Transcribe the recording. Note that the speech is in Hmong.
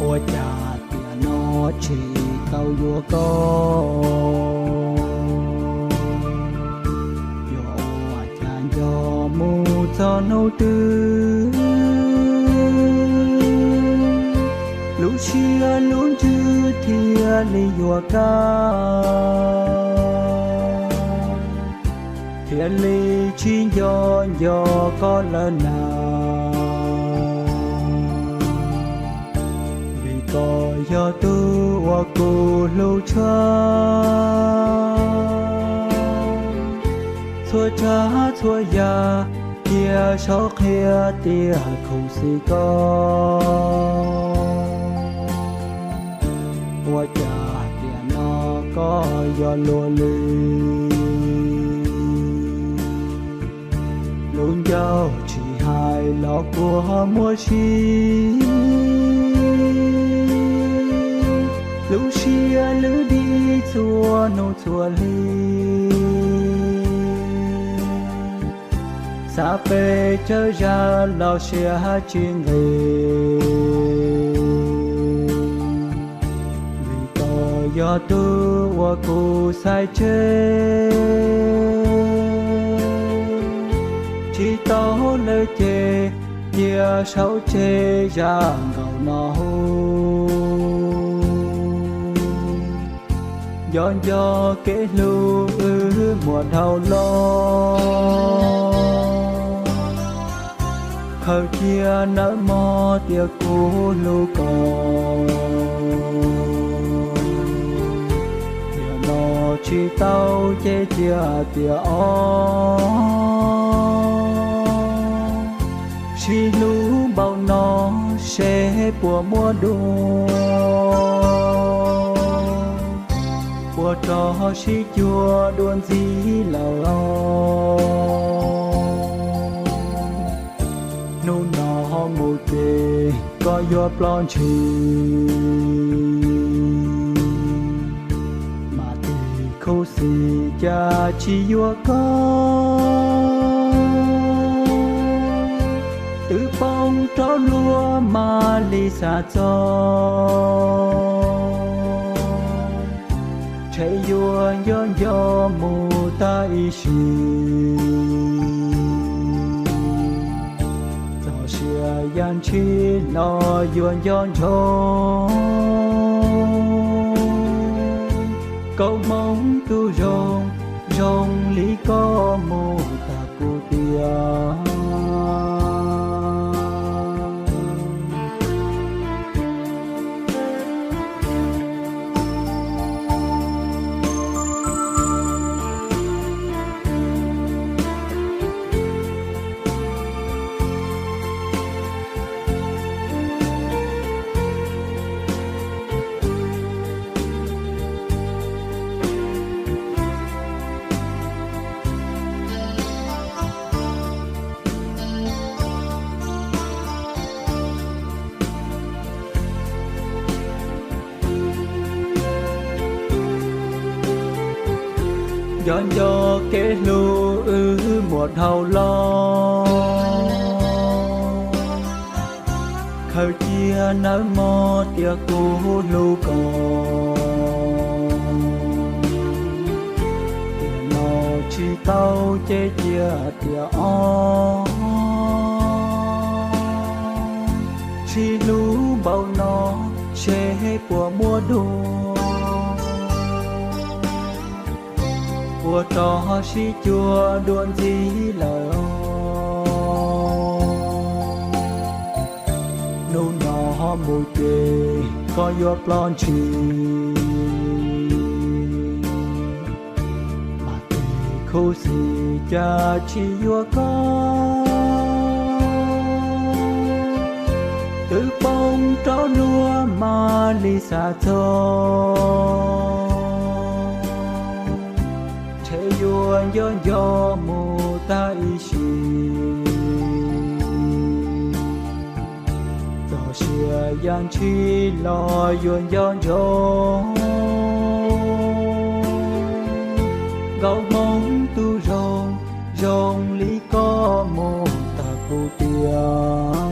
Ua cas tiam no tsis tau yuav koj? Yog ua cas nco mus txog hnub twg, lub siab lub ntsws thiaj li yuav kaj, thiaj li tsis nco nco koj lawm na. Vim koj yog tus uas kuv hlub tshaj, txhua tsav txhua yam cia saib qhia tias khuv xim koj. Ua cas tiam no koj yuav luag li? Lub ncauj tsis hais los kua muag si, lub siab lwj dig txhua hnub txhua hli. Xav pes tsawg zaj los siab tsis nqis, vim koj yog tus uas kuv xaiv tseg. Tsis tau lawm ces cia saib tseg zaj nkaus no huv. Nco nco kev hlub wb muaj dhau los, khaws cia nawb mog tias kuv hlub koj. Tiam no tsis tau ces cia tias ob, sib hlub npaum no seb puas muaj dua, puas rov sib cuag dua ntxiv lawm os. Hnub no ho mus ces koj yuav ploj ntshis, mas tis khuv xim cas tsis yuav koj. Twb poob rau luag mam li xav txog, ntshe yuav nco nco mus tag ib sim. Txog sia yam ntshis los yuav nco ntsoov, koob hmoov tus zoo, zoo li koj mus tag kuv tiag. Nco nco kev hlub wb muaj dhau los, khaws cia nawb mog tias kuv hlub koj. Tiam no tsis tau ces cia tias ob, sib hlub npaum no seb puas muaj dua, puas rov sib cuag dua ntxiv lawm. Hnub no ho mus ces koj yuav ploj ntshis, mas tis khuv xim cas tsis yuav koj. Twb poob rau luag mam li xav txog, ntshe yuav nco nco mus tag ib sim. Txog sia yam ntshis los yuav nco ntsoov, nkauj hmoob tus zoo, zoo li koj mus tag kuv tiag.